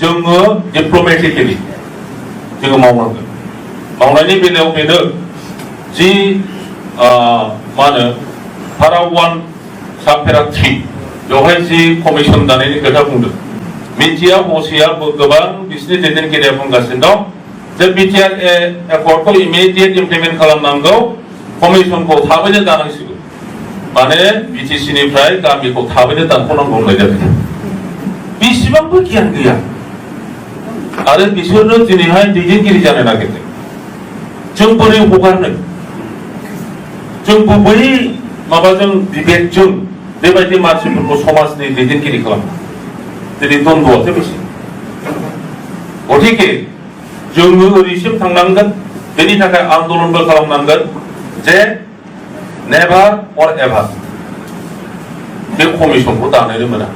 जोङो डिप्लोमेटिकेलि जोङो मावनांगोन मावनायनि बेलायाव बेनो जि मा होनो धारा 1 साबफेरा 3 बेवहाय जि कमिसन दानायनि खोथा बुंदों मिथिया हसिया गोबां बिसिनि दैदेनगिरिया बुंगासिनो दं जे बिटिआर एकर्डखौ इमिडियेट इमप्लिमेन्ट खालामनांगौ कमिसनखौ थाबैनो दानांसिगौ माने बिटिसि निफ्राय गामिखौ थाबैनो दानख'नांगौ होननाय जादों बेसेबांबो गियान गैया आरो बिसोरनो दिनैहाय दैदेनगिरि जानो नागिरदों जों बोरै हगारनो जोंबो बै माबाजों बिबेकजों बेबायदि मानसिफोरखौ समाजनि दैदेनगिरि खालामो दिनै द्वन्द्वआसो बेसे गथिखे जोङो ओरैसिम थांनांगोन बेनि थाखाय आन्दलनबो खालामनांगोन जे नेभार अर एभार बे कमिसनखौ दानोनो मोना